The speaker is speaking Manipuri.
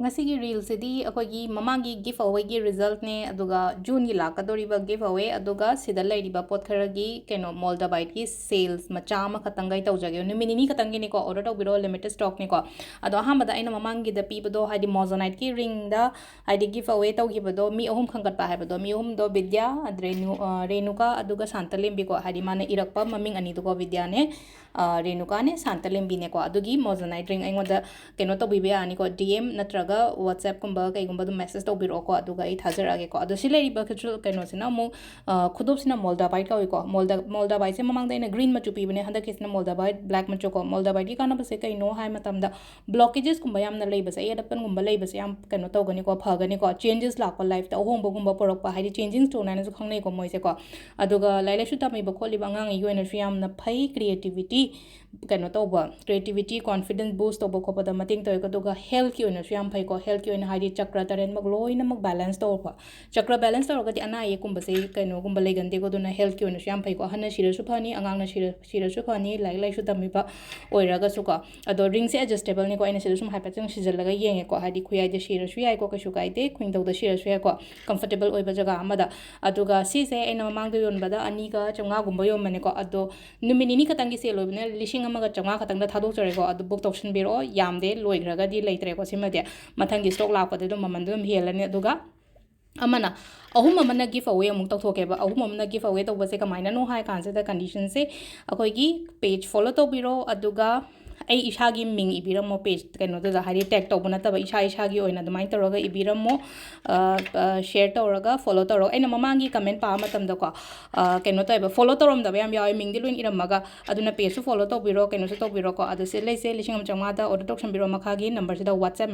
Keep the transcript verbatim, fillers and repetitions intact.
ꯉꯁꯤꯒꯤ ꯔꯤꯜꯁꯤꯗꯤ ꯑꯩꯈꯣꯏꯒꯤ ꯃꯃꯥꯡꯒꯤ ꯒꯤꯐ ꯑꯋꯦꯒꯤ ꯔꯤꯖꯜꯠꯅꯦ, ꯑꯗꯨꯒ ꯖꯨꯟꯒꯤ ꯂꯥꯛꯀꯗꯧꯔꯤꯕ ꯒꯤꯐ ꯑꯋꯦ, ꯑꯗꯨꯒ ꯁꯤꯗ ꯂꯩꯔꯤꯕ ꯄꯣꯠ ꯈꯔꯒꯤ ꯀꯩꯅꯣ ꯃꯣꯜꯗꯕꯥꯏꯠꯀꯤ ꯁꯦꯜꯁ ꯃꯆꯥ ꯑꯃꯈꯛꯇꯪꯒ ꯑꯩ ꯇꯧꯖꯒꯦ꯫ ꯅꯨꯃꯤꯠ ꯅꯤꯅꯤ ꯈꯛꯇꯪꯒꯤꯅꯤꯀꯣ, ꯑꯣꯔꯗꯔ ꯇꯧꯕꯤꯔꯣ, ꯂꯤꯃꯤꯇꯦꯠ ꯁ꯭ꯇꯣꯛꯅꯤꯀꯣ꯫ ꯑꯗꯣ ꯑꯍꯥꯟꯕꯗ ꯑꯩꯅ ꯃꯃꯥꯡꯒꯤꯗ ꯄꯤꯕꯗꯣ, ꯍꯥꯏꯗꯤ ꯃꯣꯖꯣꯅꯥꯏꯠꯀꯤ ꯔꯤꯡꯗ ꯍꯥꯏꯗꯤ ꯒꯤꯐ ꯑꯋꯦ ꯇꯧꯈꯤꯕꯗꯣ, ꯃꯤ ꯑꯍꯨꯝ ꯈꯟꯒꯠꯄ ꯍꯥꯏꯕꯗꯣ, ꯃꯤ ꯑꯍꯨꯝꯗꯣ ꯕꯤꯗ꯭ꯌꯥ, ꯔꯦꯅꯨ-, ꯑ, ꯔꯦꯅꯨꯀꯥ, ꯑꯗꯨꯒ ꯁꯥꯟꯇꯂꯦꯝꯕꯤꯀꯣ, ꯍꯥꯏꯗꯤ ꯃꯥꯅ ꯏꯔꯛꯄ ꯃꯃꯤꯡ ꯑꯅꯤꯗꯨꯀꯣ, ꯕꯤꯗ꯭ꯌꯥꯅꯦ, ꯑ, ꯔꯦꯅꯨꯀꯥꯅꯦ, ꯁꯥꯟꯇꯂꯦꯝꯕꯤꯅꯦꯀꯣ꯫ ꯑꯗꯨꯒꯤ ꯃꯣꯖꯣꯅꯥꯏꯠ ꯔꯤꯡ ꯑꯩꯉꯣꯟꯗ ꯀꯩꯅꯣ ꯇꯧꯕꯤꯕ ꯌꯥꯅꯤꯀꯣ, ꯗꯤ ꯑꯦꯝ ꯅꯠꯇ꯭ꯔꯒ WhatsApp-ꯀꯨꯝꯕ ꯀꯩꯒꯨꯝꯕ ꯑꯗꯨꯝ ꯃꯦꯁꯦꯖ ꯇꯧꯕꯤꯔꯛꯑꯣꯀꯣ, ꯑꯗꯨꯒ ꯑꯩ ꯊꯥꯖꯔꯛꯑꯒꯦꯀꯣ꯫ ꯑꯗꯣ ꯁꯤ ꯂꯩꯔꯤꯕ ꯈꯨꯠꯁꯨ-, ꯀꯩꯅꯣꯁꯤꯅ ꯑꯃꯨꯛ, ꯑ, ꯈꯨꯗꯣꯞꯁꯤꯅ ꯃꯣꯜꯗꯥꯕꯥꯏꯠ ꯀꯧꯏꯀꯣ꯫ ꯃꯣꯜꯗꯥ-, ꯃꯣꯜꯗꯥꯕꯥꯏꯠꯁꯦ ꯃꯃꯥꯡꯗ ꯑꯩꯅ ꯒ꯭ꯔꯤꯟ ꯃꯆꯨ ꯄꯤꯕꯅꯦ, ꯍꯟꯗꯛꯀꯤꯁꯤꯅ ꯃꯣꯜꯗꯥꯕꯥꯏꯠ ꯕ꯭ꯂꯦꯛ ꯃꯆꯨꯀꯣ꯫ ꯃꯣꯜꯗꯥꯕꯥꯏꯠꯀꯤ ꯀꯥꯟꯅꯕꯁꯦ ꯀꯩꯅꯣ ꯍꯥꯏ ꯃꯇꯝꯗ, ꯕ꯭ꯂꯣꯀꯦꯖꯦꯁꯀꯨꯝꯕ ꯌꯥꯝꯅ ꯂꯩꯕꯁꯦ, ꯑꯌꯦꯠ ꯑꯄꯟꯒꯨꯝꯕ ꯂꯩꯕꯁꯦ ꯌꯥꯝ ꯀꯩꯅꯣ ꯇꯧꯒꯅꯤꯀꯣ, ꯐꯒꯅꯤꯀꯣ꯫ ꯆꯦꯟꯖꯦꯁ ꯂꯥꯛꯄ, ꯂꯥꯏꯐꯇ ꯑꯍꯣꯡꯕꯒꯨꯝꯕ ꯄꯨꯔꯛꯄ, ꯍꯥꯏꯗꯤ ꯆꯦꯟꯖꯤꯡ ꯁ꯭ꯇꯣꯟ ꯍꯥꯏꯅꯁꯨ ꯈꯪꯅꯩꯀꯣ ꯃꯣꯏꯁꯦꯀꯣ꯫ ꯑꯗꯨꯒ ꯂꯥꯏꯔꯤꯛ ꯂꯥꯏꯁꯨ ꯇꯝꯃꯤꯕ ꯈꯣꯠꯂꯤꯕ ꯑꯉꯥꯡꯉꯩꯒꯤ ꯑꯣꯏꯅꯁꯨ ꯌꯥꯝꯅ ꯐꯩ, ꯀ꯭ꯔꯤꯌꯦꯇꯤꯕꯤꯇꯤ ꯀꯩꯅꯣ ꯇꯧꯕ, ꯀ꯭ꯔꯤꯌꯦꯇꯤꯕꯤꯇꯤ, ꯀꯣꯟꯐꯤꯗꯦꯟꯁ ꯕꯨꯁ ꯇꯧꯕ ꯈꯣꯠꯄꯗ ꯃꯇꯦꯡ ꯇꯧꯋꯦꯀꯣ꯫ ꯑꯗꯨꯒ ꯍꯦꯜꯠꯀꯤ ꯑꯣꯏꯅꯁꯨ ꯌꯥꯝ ꯐꯩꯀꯣ꯫ ꯍꯦꯜꯠꯀꯤ ꯑꯣꯏꯅ ꯍꯥꯏꯗꯤ ꯆꯀ꯭ꯔ ꯇꯔꯦꯠꯃꯛ ꯂꯣꯏꯅꯃꯛ ꯕꯦꯂꯦꯟꯁ ꯇꯧꯔꯛꯄ꯫ ꯆꯀ꯭ꯔ ꯕꯦꯂꯦꯟꯁ ꯇꯧꯔꯒꯗꯤ ꯑꯅꯥ ꯑꯌꯦꯛꯀꯨꯝꯕꯁꯦ ꯀꯩꯅꯣꯒꯨꯝꯕ ꯂꯩꯒꯟꯗꯦꯀꯣ꯫ ꯑꯗꯨꯅ ꯍꯦꯜꯠꯀꯤ ꯑꯣꯏꯅꯁꯨ ꯌꯥꯝ ꯐꯩꯀꯣ꯫ ꯑꯍꯟꯅ ꯁꯤꯔꯁꯨ ꯐꯅꯤ, ꯑꯉꯥꯡꯅ ꯁꯤꯔ-, ꯁꯤꯔꯁꯨ ꯐꯅꯤ, ꯂꯥꯏꯔꯤꯛ ꯂꯥꯏꯁꯨ ꯇꯝꯃꯤꯕ ꯑꯣꯏꯔꯒꯁꯨꯀꯣ꯫ ꯑꯗꯣ ꯔꯤꯡꯁꯦ ꯑꯦꯗꯖꯁꯇꯦꯕꯜꯅꯤꯀꯣ꯫ ꯑꯩꯅ ꯁꯤꯗ ꯁꯨꯝ ꯍꯥꯏꯐꯦꯠꯇꯪ ꯁꯤꯖꯜꯂꯒ ꯌꯦꯡꯉꯦꯀꯣ꯫ ꯍꯥꯏꯗꯤ ꯈꯨꯌꯥꯏꯗ ꯁꯤꯔꯁꯨ ꯌꯥꯏꯀꯣ, ꯀꯩꯁꯨ ꯀꯥꯏꯗꯦ꯫ ꯈꯨꯏꯪꯗꯧꯗ ꯁꯤꯔꯁꯨ ꯌꯥꯏꯀꯣ, ꯀꯝꯐꯣꯔꯇꯦꯕꯜ ꯑꯣꯏꯕ ꯖꯒꯥ ꯑꯃꯗ꯫ ꯑꯗꯨꯒ ꯁꯤꯁꯦ ꯑꯩꯅ ꯃꯃꯥꯡꯗ ꯌꯣꯟꯕꯗ ꯑꯅꯤꯒ ꯆꯥꯝꯃꯉꯥꯒꯨꯝꯕ ꯌꯣꯟꯕꯅꯦꯀꯣ꯫ ꯑꯗꯣ ꯅꯨꯃꯤꯠ ꯅꯤꯅꯤ ꯈꯛꯇꯪꯒꯤ ꯁꯦꯜ ꯑꯣꯏꯕꯅꯤꯅ ꯂꯤꯁꯤꯡ ꯑꯃꯒ ꯆꯥꯝꯃꯉꯥ ꯈꯛꯇꯪꯗ ꯊꯥꯗꯣꯛꯆꯔꯦꯀꯣ꯫ ꯑꯗꯨ ꯕꯨꯛ ꯇꯧꯁꯟꯕꯤꯔꯛꯑꯣ꯫ ꯌꯥꯝꯗꯦ, ꯂꯣꯏꯈ꯭ꯔꯒꯗꯤ ꯂꯩꯇ꯭ꯔꯦꯀꯣ꯫ ꯁꯤꯃꯗꯤ ꯃꯊꯪꯒꯤ ꯁ꯭ꯇꯣꯛ ꯂꯥꯛꯄꯗ ꯑꯗꯨꯝ ꯃꯃꯟꯗꯣ ꯑꯗꯨꯝ ꯍꯦꯜꯂꯅꯤ꯫ ꯑꯗꯨꯒ ꯑꯃꯅ, ꯑꯍꯨꯝ ꯑꯃꯅ ꯒꯤꯐ ꯑꯋꯦ ꯑꯃꯨꯛ ꯇꯧꯊꯣꯛꯀꯦꯕ꯫ ꯑꯍꯨꯝ ꯑꯃꯅ ꯒꯤꯐ ꯑꯋꯦ ꯇꯧꯕꯁꯦ ꯀꯃꯥꯏꯅꯅꯣ ꯍꯥꯏ ꯀꯥꯟꯁꯤꯗ, ꯀꯟꯗꯤꯁꯟꯁꯦ ꯑꯩꯈꯣꯏꯒꯤ ꯄꯦꯖ ꯐꯣꯂꯣ ꯇꯧꯕꯤꯔꯣ, ꯑꯗꯨꯒ ꯑꯩ ꯏꯁꯥꯒꯤ ꯃꯤꯡ ꯏꯕꯤꯔꯝꯃꯣ ꯄꯦꯖ ꯀꯩꯅꯣꯗꯨꯗ, ꯍꯥꯏꯗꯤ ꯇꯦꯒ ꯇꯧꯕ ꯅꯠꯇꯕ, ꯏꯁꯥ ꯏꯁꯥꯒꯤ ꯑꯣꯏꯅ ꯑꯗꯨꯃꯥꯏꯅ ꯇꯧꯔꯒ ꯏꯕꯤꯔꯝꯃꯣ꯫ ꯁꯤꯌꯔ ꯇꯧꯔꯒ ꯐꯣꯂꯣ ꯇꯧꯔꯣ꯫ ꯑꯩꯅ ꯃꯃꯥꯡꯒꯤ ꯀꯃꯦꯟ ꯄꯥꯕ ꯃꯇꯝꯗꯀꯣ, ꯑ, ꯀꯩꯅꯣ ꯇꯧꯋꯦꯕ, ꯐꯣꯂꯣ ꯇꯧꯔꯝꯗꯕ ꯌꯥꯝ ꯌꯥꯎꯋꯦ, ꯃꯤꯡꯗꯤ ꯂꯣꯏꯅ ꯏꯔꯝꯃꯒ꯫ ꯑꯗꯨꯅ ꯄꯦꯖꯁꯨ ꯐꯣꯂꯣ ꯇꯧꯕꯤꯔꯣ, ꯀꯩꯅꯣꯁꯨ ꯇꯧꯕꯤꯔꯣꯀꯣ꯫ ꯑꯗꯣ ꯁꯤ ꯂꯩꯁꯦ ꯂꯤꯁꯤꯡ ꯑꯃ ꯆꯥꯝꯃꯉꯥꯗ ꯑꯣꯔꯗꯔ ꯇꯧꯁꯟꯕꯤꯔꯣ꯫ ꯃꯈꯥꯒꯤ ꯅꯝꯕꯔꯁꯤꯗ WhatsApp